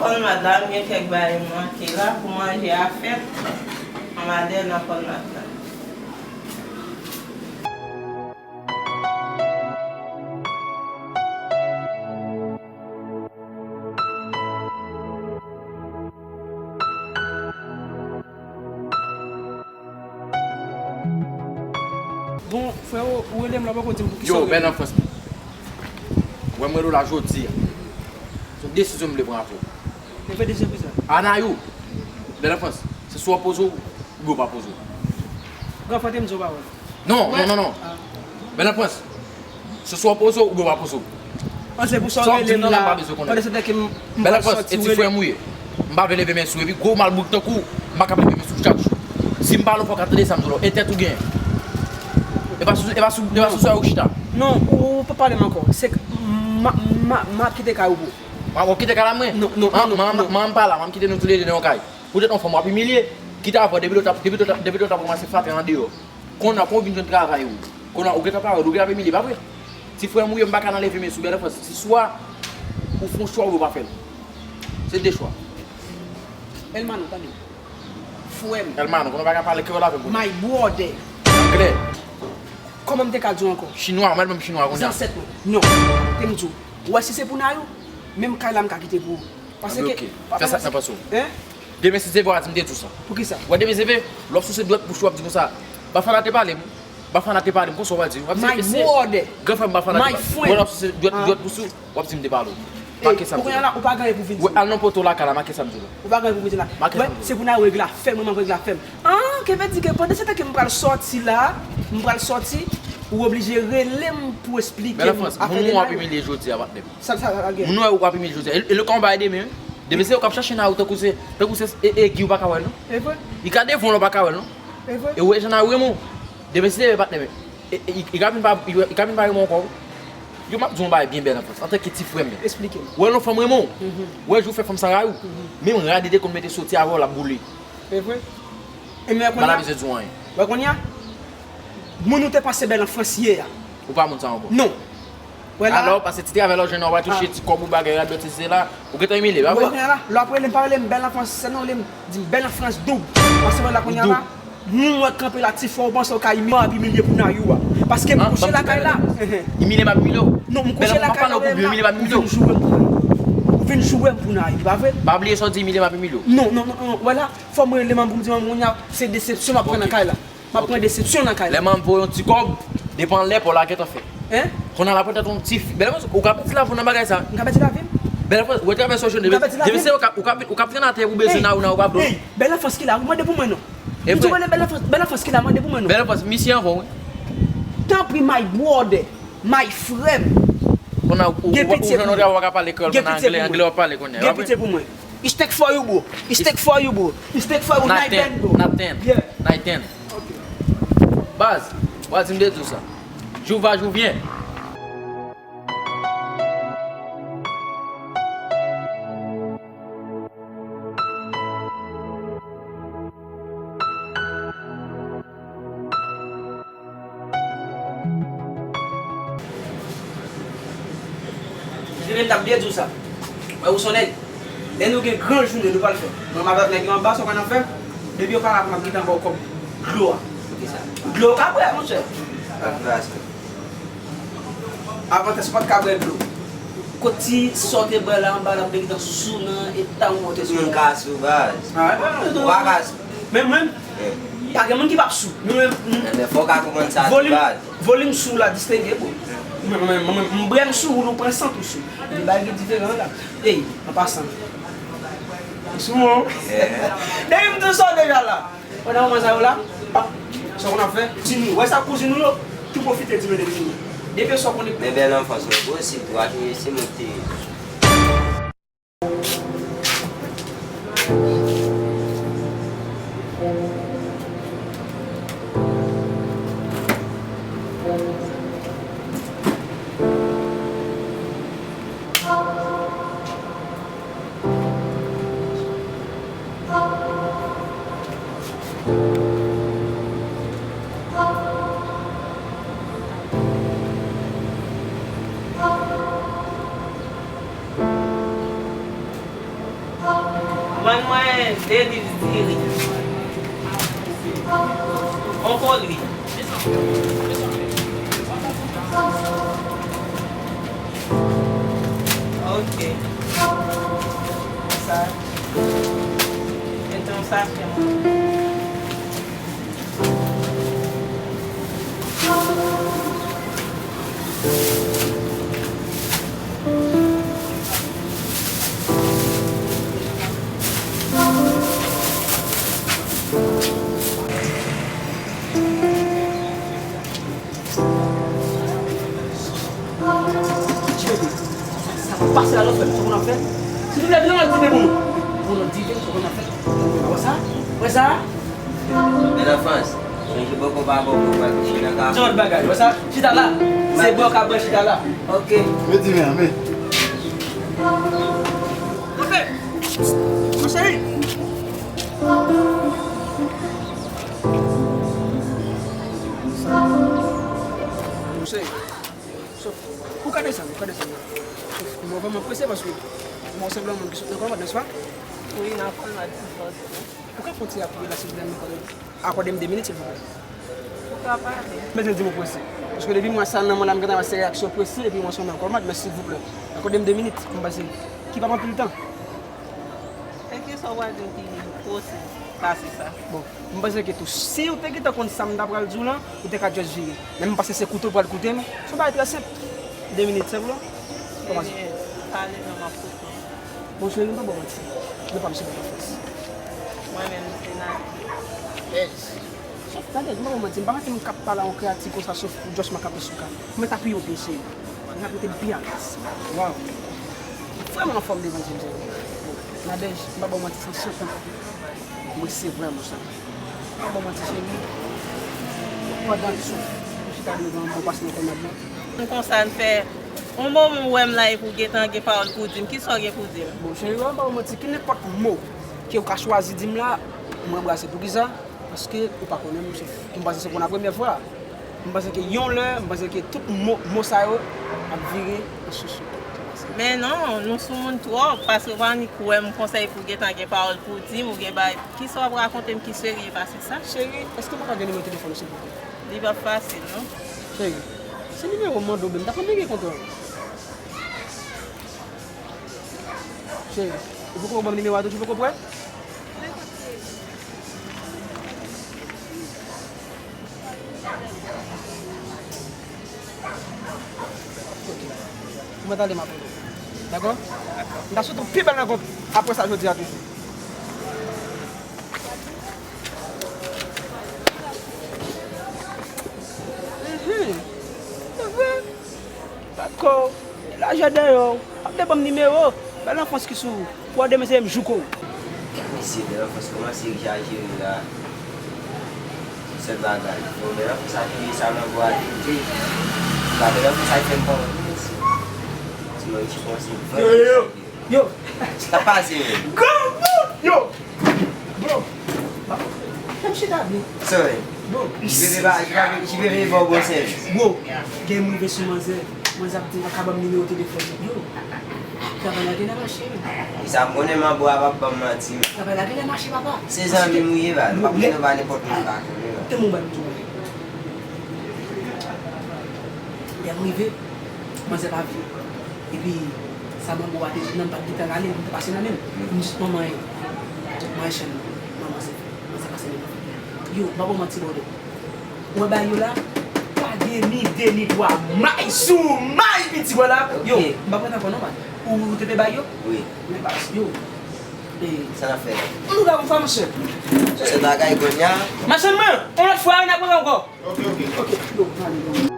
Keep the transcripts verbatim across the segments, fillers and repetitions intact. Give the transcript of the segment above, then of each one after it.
Kolmad la, m gen kèk bagay m manke la pou manje a fèt. Ann ale nan Kolmad la. Bon, freo, ou rele m la, ou poko di m pou kisa ou rele m. Yo, Bèl Anfrans. Wè m rele w la jodi a. Se yon desizyon m vle pran avè w. E vre desizyon kisa? Anayou, Bèl Anfrans, se swa w poze w, oubyen w pa poze w. Gran frè, te m di w pawòl. Non, non, non, non. Bèl Anfrans, se swa w poze w oubyen w pa poze w. An, se pou sa w rele m la. Pandan se tan ke m, m pral sòti, ou rele m. Bèl Anfrans, e ti frè m ou ye. M pa vle leve men sou ou, epi gwo malbouk tankou w, m pa kab leve men sou ou chak jou. Si m pale w, fò w ka tande sa m di w la. E tèt ou gen. E pa sou, e pa sou, e pa sou sa ou chita. Non, ou, ou pa pale m ankò. Se k-, m a, m a, m ap kite kay ou pou. W ap kite kay la mwen? Non, non, non, non. Manman pa la, m ap kite nou toulède nan yon kay. Poutèt yon fanm w ap imilye. Kite avè w, depi lè w t ap, depi lè w t ap, depi lè w t ap ranmase fatra andeyò. Kounye a, kon w vin jwenn travay ou. Kounye a, ou gentan parèt, ou gentan ap imilye, pa vre? Ti frè m ou ye, m pa ka nan leve men sou Bèl Anfrans. Se swa ou fè yon chwa oubyen w pa fè l. Se de chwa. Elmano, tande. Frè m. Elmano, kounye a w pa ka pale kreyòl avè m kounye a. My brother. Anglè. Kòman m te ka di w ankò? Chinwa, mande m chinwa kounye a. Zansèt mwen. Non. Te m di w. Ou wè si se pou Nayou, menm kay la m ka kite pou ou. Paske, ok. Fè sa k nan panse w. Hein? Demen si Dye vle, w a di m te di w sa. Poukisa? Ou wè demen si Dye vle, lè w ap souse dwèt bouch ou, w ap di konsa, Bafana te pale m. Bafana te pale m, konsa w a di. W ap di, my brother. Gran frè m, Bafana te pale m. My friend. Ou wè lè w ap souse dwèt, dwèt bouch ou, w ap di m te pale w. Make sa m di w la. Kounye a la, ou pa gen anyen pou vin di. Wè, al nan poto lakay la, make sa m di w la. Ou pa gen anyen pou vin di la. Make sa m di w la. Wè, se pou n al regle afè mwen, m ap regle afè m. An, ke vle di ke pandan se tan ke m pral sòti la, m pral sòti, ou oblije rele m pou esplike m afè de Nayou. Bèl Anfrans, moun w ap imilye jodi a, patnè m. Sa, sa, sa, sa gen. Moun w ap imilye jodi a. E, e le konba e demen, wi. Demen se yo k ap chache Nayou tankou se, tankou se, e, e, Guy ou pa ka wè l, non. E vre. Li ka devan w la, ou pa ka wè l, non. E vre. E ou wè jan Nayou renmen w. Demen se patnè m. E, e, li, li ka vin pa, li, li ka vin pa renmen w ankò, wi. Yo, m ap di w yon bagay byen, Bèl Anfrans, antanke ti frè m. Esplike m. Ou wè lè yon fanm renmen w, mhm, ou wè jou fè fanm sa rayi w, mhm, menm rad li te konn mete soti avè w, l ap boule. E vre. E men kounye a, m pa ta bezwen di w anyen. Wè kounye a, moun ou te panse Bèl Anfrans ye a. Ou pa moun sa ankò. Non. Wè la. Alò, paske ti travay la w jwenn nan, w al touche ti kòb ou bagay, rad bèt sesi la, ou gentan imilye, pa vre? Wè kounye a la, lè w ap rele m, pa rele m Bèl Anfrans sèlman, rele m, di m Bèl Anfrans doub. Paske wè la kounye a la, moun w wè k kanpe la, ti frè w panse w ka imilye, w ap imilye pou Nayou a. Paske m kouche lakay la. Imilye m ap imilye w? Non, m kouche lakay la, ou vin joure m pou Nayou. Ou vin joure m pou Nayou, pa vre? Pa bliye sa w di, imilye m ap imilye w. Non, non, non, non, wè la, fò m rele manman pou m di manman kounye a, se desepsyon m ap pran nan kay la. M ap pran desepsyon nan kay la. Lè manman voye yon ti kòb, depi anlè pa w la gentan fè. Hein? Kounye a l ap pran tèt yon ti fi. Bèl Anfrans, ou ka pèdi lavi w nan bagay sa. M ka pèdi lavi m? Bèl Anfrans, ou wè travèse w jwenn. M ka pèdi lavi m? Depi se ou k ap, ou k ap, ou k ap trennen atè pou bezwen nan ou nan ou pa vle. Ey, Bèl Anfrans ki la, ou mande pou mwen non. E vre. Ou di w rele Bèl Anfrans, Bèl Anfrans ki la, mande pou mwen non. Bèl Anfrans, misye anvan w, wi. Tanpri, my brother, my friend. Kounye a, ou, ou, ou jwenn yon travay, ou pa ka pale kreyòl, kounye a anglè, anglè w ap pale kounye a. Gen pitye pou mwen. It's take for you, bro. It's take for you, bro. It's take for you, Nayou bro. Nathan, Nathan. Yeah. Nathan. Ok. Baz, w a di m de tou sa. Jou va, jou vyen. Genlè m t ap byen di w sa. Wè, ou se yon nèg. Lè nou gen gran jounen, nou pral fè. Mwen, m avèk nèg yo anba, sa w konn ap fè? Depi yo pa la, m ap gentan ba w kòb dlo a. Poukisa? Dlo w ka bwè, monchè. Avantèj ou pa t ka bwè dlo. Kot ti sa w te bwè la anba la, m te gentan sou nan eta w monte sou. Tout moun ka sou, baz. Ou pa ka sou. Men mwen, pa gen moun ki p ap sou. Men mwen, men fò w ka konprann sa tou, baz. Volim sou la distenge, bro. Men, men, men, men, m bwè m sou, ou pran sant ou sou. Li bay gen diferan la. Ey, an pasan. M sou, hein. Depi m tou sou deja la. Pandan moman sa yo la, pa, sa w konn ap fè? Di nou, wè sa kouzin ou yo, tou pwofite di nou de vini. Depi sa w konnen. Men Bèl Anfrans, mwen gwo sik tou, ak se mwen ki te ye. Mwen de liv diri. On koli. Ok. Sa. Mete yon sachè mwen. Tcheke, sa k ap pase la, lòt fè, sa konn ap fè. Si nou lè vin, nou ap dive pou nou. Pou nou dive, sa konn ap fè. Wè sa? Wè sa? Bèl anfans. Sonje bò kò pa bò kò, pa touche nan ka. Jan lòt bagay, wè sa? Chita la. Se bò ka bò chita la. Ok. Men diven an, men. Kanpe. Mon cheri. Sof, ou ka desann, ou ka desann. Sof, mwen vrèman prese paske mwen se yon moun ki sot nan Kòlmad, nèspa? Wi, nan Kòlmad, wi. Ou ka fè yon ti rapid la, silvouplè, mwen konnen. Akòde m de minit, silvouplè. Ou ka pale. Men di m ou prese. Paske depi mwen sa nan mwen la, m gentan wè se reyaksyon prese, epi mwen se yon moun Kòlmad, men silvouplè. Akòde m de minit, m pase. Ki pa pran anpil tan. E kisa w pral di m ki posib pase sa? Bon, m panse ke tou, si w te gentan konn sa m ta pral di w lan, ou te ka just vire. Men m panse se koute w pral koute m. Se yon bagay trè senp. De minit, senp lan. Kòmanse. Ebyen, pale non, m ap koute w. Bon, cheri, m pa ba w manti. Non pa m se pa fòs. Mwen menm, se Nati. Yes. Sof, tande, m pa ba w manti, m pa mete m k ap pale a yon kreyati konsa, sof pou just m ap kanpe sou ka. Mwen ta piye w byen, cheri. Mwen ap rete byen alèz. Waw. Vrèman anfòm devan James. Nadège, m pa ba w manti, san sèten. Mwen se vrèman sa. M pa ba w manti, cheri. Pandan sof, ou chita devan m, ou pase nan kòmand lan. Konsa n fè. On moman ou wè m la epi w gentan gen pawòl pou w di m. Kisa w gen pou w di m? Bon, cheri, m pa ba w manti, ki nenpòt mo ke w ka chwazi di m la, mwen anbrase. Poukisa? Paske ou pa konnen m, se, m panse se pou la premyè fwa. M panse ke yon lè, m panse ke tout mo, mo sa yo ap vire an sousou. Men non, nou sou moun twòp, paske w pa annik wè m konsa epi w gentan gen pawòl pou w di m, ou gen bay. Kisa w ap rakonte m ki serye pase sa? Cheri, èske m pa ka gen nimewo telefòn ou, silvouplè? Li p ap fasil, non. Cheri, se nimewo m mande w, men m ta konn gen kont ou. Cheri, ou poko ban m nimewo a tou, ou poko prè? Ok. Ou mèt ale, m ap rele w. Dakò? M ta sot ou pi bèl rankont apre sa jodi a toujou. Mhm. Se vre. Dakò. Lajè dèyè w. Ap de ban m nimewo. Bèl anfans ki sou ou. Pou w demen se m jouk ou. Mesye, bèl anfans kòmanse egzajere la. Sèl bagay. Bon, bèl anfans a touye sa nan bò a touye. La bèl anfans a fè m pa anvi, mesye. Ti mwen ki panse vrèman. Yo, yo, yo. Sa pase menm. Gwo bout! Yo! Bro, fè m chita byen. Sorry. Bro. Jipe pa, jipe, jipe pa bon sèvis. Bro, gen m rive sou manzè. Manzè ap di l pa ka ban m nimewo telefòn. Yo, travay la genlè mache, men. E sa m konnen manbo a p ap ban m manti, men. Travay la genlè mache, papa. Se zanmi m wi, e pa, nou p ap rele pa nenpòt moun pa konnen, non. Tande m yon bagay pou w tande. Lè m rive, manzè pa vini. Epi, sa manbo a te di m nan, m pa t gentan rale, m te pase nan men l. M di, manman, manman, manman, se, manzè pase nan men l. Yo, m pa ba w manti, brother. Ou wè bagay yo la, pa gen ni de ni twa. May sou may, piti bò la. Yo, m pa pran ankò non, man. Ou, ou te pe bay yo? Wi. Men bas, yo. Sa n ap fè la? Nou ka konn fè, monchè. Sou se bagay kounye a. Machann mwen, yon lòt fwa, n ap pran ankò. Ok, ok. Ok, yo, n ale, yo.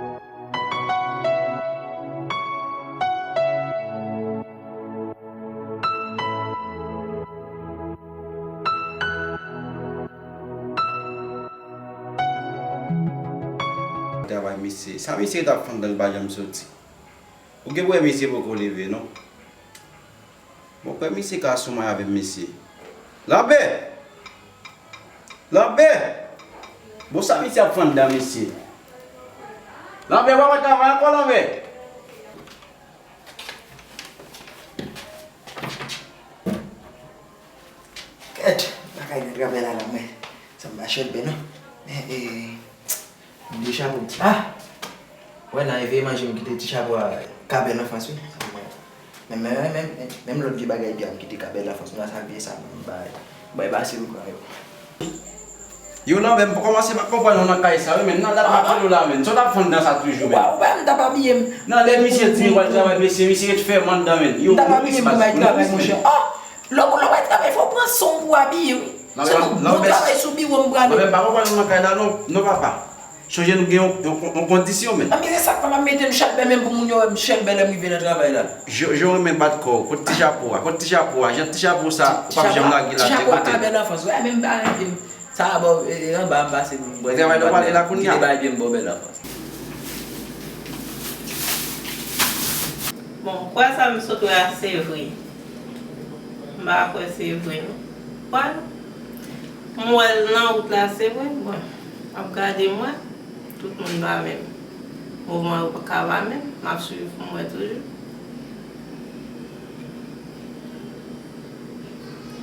Travay misye. Sa misye t ap fè anndan l pa janm soti? Ou gen pou wè misye poko leve, non? Bon, kwè misye ka sou may avè m, mesye. Lanbè! Lanbè! Bon, sa misye ap fè anndan, mesye? Lanbè, w ap travay ankò, Lanbè? Mèt, m pa ka al nan travay la la, mwen. Sa m pa chèlbè non. Men, e, m bliye chapo m. Ah! Wè, nan eveye manje m kite ti chapo a, Kabèl Anfans wi. Sa mwen. Men, men, men, men, menm lòt vye bagay byen m kite Kabèl Anfans. Nou sa vye sa, m bay. M bay pase m pran yo. Yo, Lanbè, m kòmanse pa konprann ou nan kay sa wi, men nan dat m ap pale w la, men. Sa w t ap fè anndan sa toujou, men. Ou pa, ou pa, m t ap abiye m. Nan lè misye di li pral travay, mesye, misye ret fèmen anndan, men. Yo, m t ap abiye m pou m al travay, monchè. Ah! Lè w, lè w al travay, fò w pran san w pou w abiye, wi. Se yon bon travay sou biwo m prale. Lanbè, m pa konprann ou nan kay la, non, non, papa. Chonje nou gen yon, yon, yon kondisyon, men. Anben, se sa k fè m ap mete m chèlbè menm pou moun yo wè m chèlbè lè m rive nan travay la. Je, je renmen bat kò w. Kot ti chapo a? Kot ti chapo a? Jan ti chapo sa, ou p ap janm lage l atè, kote l? Ti chapo a Kabèl Anfans, wi, men m pa renmen. Sa a bò, e, e, anba m pase pou m bwè. Travay nan pale la kounye a. Kite bay byen m bò Bèl Anfans. Bon, kwè sa m sot wè a se vre. M pa kwè se vre, non. Kwè. M wè l nan wout la, se vre. Bon, m ap gade m wè. Tout moun pa menm. Mouvman yo ka pa menm. M ap swiv pou m wè toujou.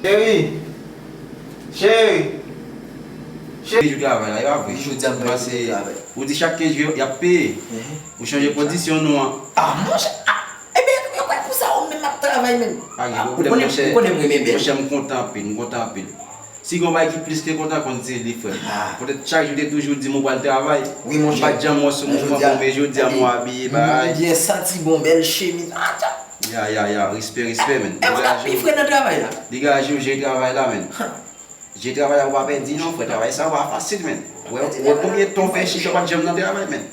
Cheri! Cheri! Cheri! Jou travay la, e pa vre. Jodi a m pa gen travay. Ou di chak kenz jou y ap peye. Ou chanje kondisyon nou an. Ah, monchè, ah! Ebyen, yo kwè pou sa ou menm ap travay menm. Pa gen pwoblèm, monchè. Ou konnen m renmen bèl. Monchè, m kontan anpil, m kontan anpil. Si gen yon bagay ki plis ke kontan konn se li, frè m. Poutèt chak jou te toujou di m ou pral travay. Wi, monchè. M pa t janm wè w sou mouvman pou men jodi a m wè w abiye bagay. M byen santi bon, bèl chemiz. Ah, tcha! Ya, ya, ya, respè, respè, men. E, e, mwen ap pi fre nan travay la. Degaje w, jere travay la, men. Jere travay la, ou pa pèdi non, frè. Travay sa pa fasil, men. Wè, wè konbyen tan w fè chita w pa t janm nan travay, men.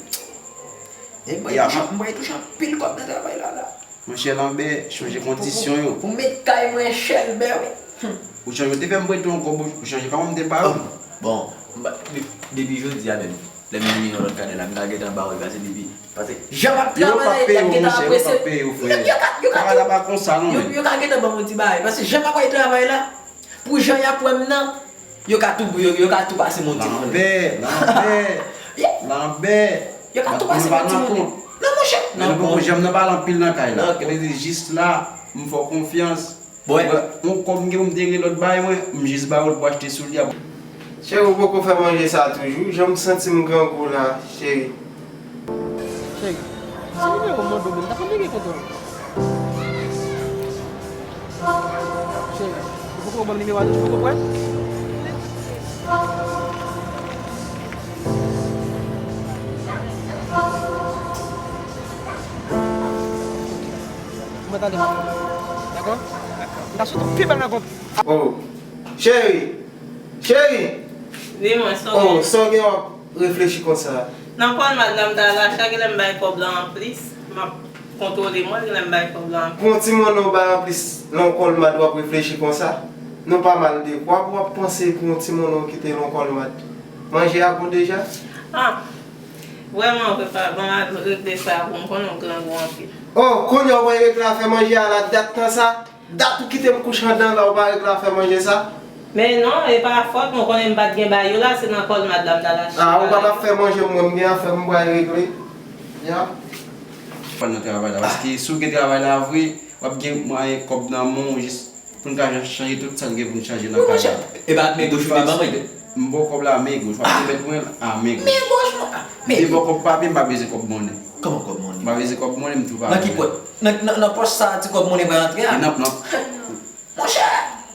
E mwen touche, mwen touche anpil kòb nan travay la, la. Monchè Lanbè, chanje kondisyon yo. Pou, pou, pou met kay mwen chèlbè, wi. Ou chanje, ou te fè m prete yon kòb, ou chanje, kòman m te ba ou? Bon, m pa, de-, depi jodi a menm, lè m vini yon lòt kadè la, m ta gentan ba ou, pase depi, pase. Jan m ap travay la, y ap gentan aprese. Yo p ap peye w, monchè, yo p ap peye w, frè. Yo, yo ka, yo, travay la pa konsa, non, yo, men. Yo ka gentan ban m yon ti bagay, pase jan m ap travay la, pou jan y ap wè m nan, yo ka tou, yo, yo ka tou pase m yon ti monnen. Lanbè, Lanbè, Lanbè. Yo ka tou pase m yon ti monnen. Non, monchè. Men nou poko janm nan pale anpil nan kay la. Kote di jis la, m fè w konfyans. Bon, yon kòb m gen pou m te regle lòt bagay mwen, m jis ba ou l pou achte soulye a. Cheri, ou poko fè manje sa toujou? Jan m santi m grangou la, cheri. Cheri, si nimewo m mande w menm, ta konn leve kontan. Cheri, ou poko ban m nimewo a toujou, ou poko prè? Mwen tande m ap dakò? M ta sot yon pye bal nan kont. Oh, cheri! Cheri! Di mwen, sa w gen? Oh, sa w gen w ap reflechi konsa? Nan Colmart la m t al achte, genlè m bay kòb la anplis, m ap kontwole mwen, genlè m bay kòb la anplis. Pou yon ti monnen w bay anplis nan yon Colmart w ap reflechi konsa? Nou pa mal dekwa pou w ap panse pou yon ti monnen w kite nan yon Colmart. Manje a bon deja? Ah! Vrèman vre, pa ban m al regle sa pou m konnen w grangou anpil. Oh, kounye a w pral regle afè manje a la, dat tan sa? Dat ou kite m kouche anndan la, ou pa regle afè manje sa? Men non, e pa fòt mwen, konnen m pa t gen bagay yo la, se nan Colmart la m t al achte bagay yo. Ah, ou pa t ap fè manje, mwen m gen afè m pral regle. Ya. Pral nan travay la, paske si w gen travay la vre, w ap gen mwayen kòb nan men w, jis pou n ka chanje tout sa n gen pou n chanje nan kay la. Wi, monchè. E pa ak men goch ou te ban mwen, de? M ba w kòb la a men goch, w ap remèt mwen l a men goch. Men goch, non. Men. M te ba w kòb papye, m pa bezwen kòb monnen. Kòman kòb monnen? M pa bezwen kòb monnen, m tou pa bezwen. Nan ki pòch? Nan, nan, nan pòch sa a ti kòb monnen pral antre a? Nan, nan. Monchè,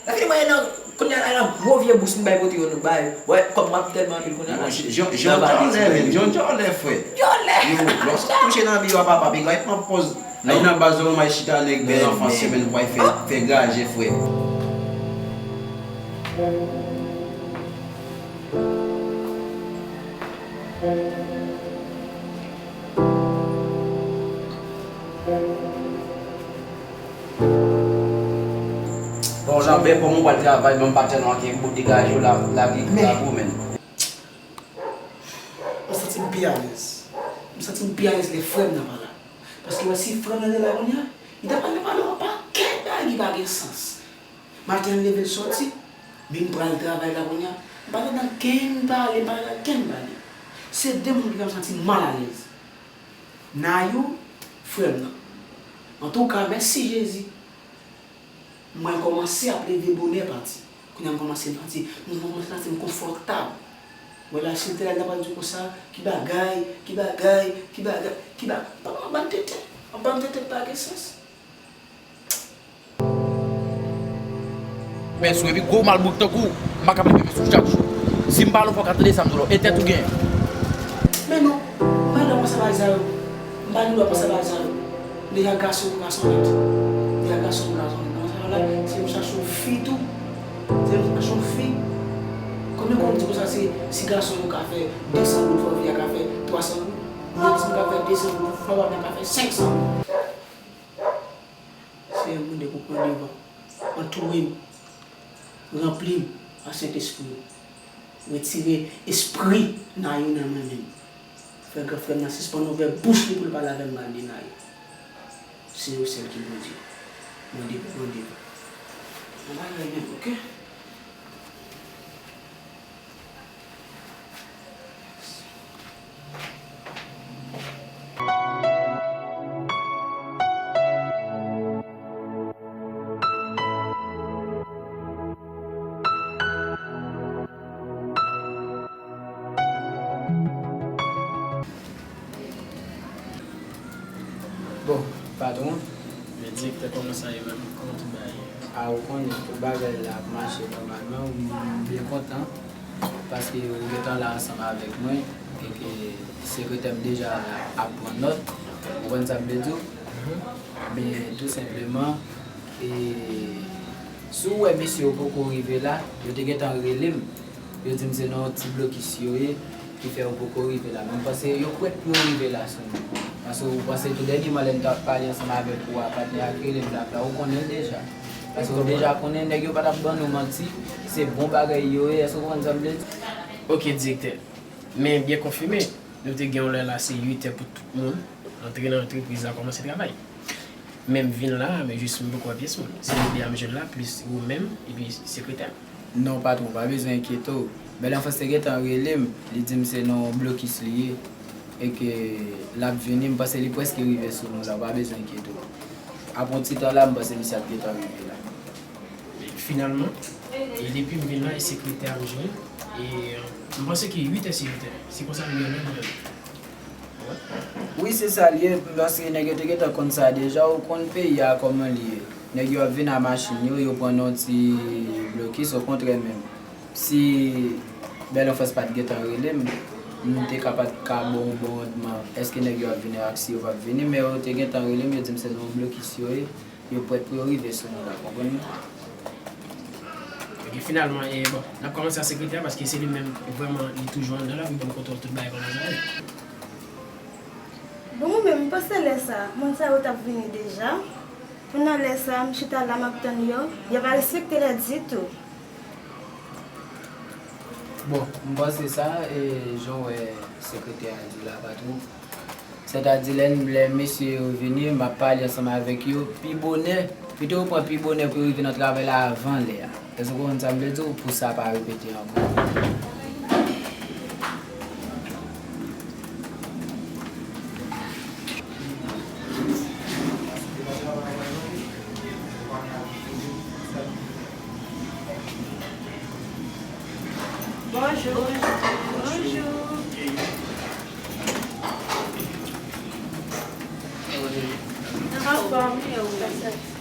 nan fini mwen nan, kounye a la, nan gwo vye bous m bay pote yo, nou bay. Wè, kòb m ap tèlman anpil kounye a la. Jan, jan, jan w lè, men, jan, jan w lè, frè. Jan w lè. Yo, lòske w touche nan biwo a papa Pigay, pran pòz. Ay nan baz ou may chita nèg nan zanfan semèn pou ay fè, fè graje, frè. Bon, Lanbè, kòman w pral travay, menm pa tèlman gen bo degaje w la, lage, lage w, men. Mwen santi m pi alèz. M santi m pi alèz lè frè m nan pa la. Paske wè si frè m nan te la kounye a, li ta pral nan pale yon pakèt bagay ki pa gen sans. Maten an m leve l sòti, men m pral travay la kounye a. M pa t antann kenn pale, m pa t antann kenn pale. Se de moun ki fè m santi m mal alèz. Nayou, frè m nan. Antouka, mèsi Jezi. Mwen kòmanse ap leve bonè pati. Kounye a m kòmanse santi, m kòmanse santi m konfòtab. Wè la, si l te la, l ta pral di konsa, ki bagay, ki bagay, ki bagay, ki bagay. Papa, anba m tete, anba m tete pa gen sans. Men sou epi gwo malbouk tankou, m pa ka leve men sou chak jou. Si m pale w fò w ka tande sa m di w la, e tèt ou genyen. Men non, m pa gen dwa panse bagay sa yo. M pa gen dwa panse bagay sa yo. Deja gason pou gason nèt. Deja gason pou gason nèt. Nan sa yo la, si m chache yon fi tou, si m chache yon fi, konbyen konn di konsa se si gason yo ka fè de san goud, fò fi a ka fè twa san goud. Menm si m ka fè de san goud, fò papa m ka fè senk san goud. Seyè, m mande pou pran devan. Antoure m. Ranpli m ak Sentespri w. Retire espri Nayou nan men m. Fè gran frè m nan sispann ouvè bouch li pou l pale avè m mal de Nayou. Se ou sèl ki Bondye. Mande pou pran devan. Nan bagay menm, oke? Bon, patwon. Men direktè, kòman sa ye menm? Kòman tout bagay ye? A, ou konnen, tout bagay la ap mache nòmalman, m byen kontan, paske ou gentan la ansanm avèk mwen, e ke sekretè m deja ap pran nòt, ou konprann sa m vle di w? Men, tou senpleman, e, si w wè mesye yo poko rive la, yo te gentan rele m, yo di m se nan yon ti blokis yo ye, ki fè yo poko rive la. Men m panse yo prèt pou yo rive la sou nou. Paske ou panse tou dènyèman lè m t ap pale ansanm avèk ou a, patnè a k rele m t ap la, ou konnen l deja. Paske ou deja konnen nèg yo pa t ap ban nou manti, se bon bagay yo ye, èske w konprann sa m vle di? Oke, direktè. Men byen konfime, nou te gen yon lè la se uit è pou tout moun antre nan antrepriz la kòmanse travay. Men m vin la, men jis m poko wè pyès moun. Se lide a m jwenn la, plis ou menm, epi sekretè. Non, patwon, pa bezwen enkyete w. Bèl Anfans te gentan rele m, li di m se nan yon blokis li ye, e ke l ap vini, m panse li prèske rive sou nou la, w pa bezwen enkyete w. Apre yon ti tan la, m panse misye ap gentan rive la. Finalman, e depi m vin la, e sekretè a m jwenn, e, euh, m panse ke uit è se uit è. Se konsa m gen lè mwen menm. Wi, se sa l ye, paske nèg yo te gentan konn sa deja, ou konn peyi a kòman l ye. Nèg yo ap vin a machin yo, yo pran nan yon ti blokis, okontrè menm. Si Bèl Anfans pa t gentan rele m, m te ka pa t ka ba w yon bon randman èske nèg yo ap vini ak si yo p ap vini, men yo te gentan rele m, yo di m se nan yon blokis yo ye. Yo prèt pou yo rive sou nou la, konprann? Epi finalman, e, bon, n ap kòmanse ak sekretè a, paske se li menm, vrèman, li toujou anndan la, pou l ban m kontwòl tout bagay kòman sa ye. Bon, mwen menm, m panse lè sa, moun sa yo t ap vini deja. Kounye a lè sa, m chita la, m ap tann yo. Yo pa respekte lè ditou. Bon, m panse sa, e, jan w wè sekretè a di la, patwon. Sètadi lè, lè mesye yo vini, m ap pale ansanm avèk yo pi bonè. Pito yo pran pi bonè pou yo rive nan travay la avan lè a. Èske w konprann sa m vle di w? Pou sa pa repete ankò. Bonjou. Bonjou. Anfòm, e ou?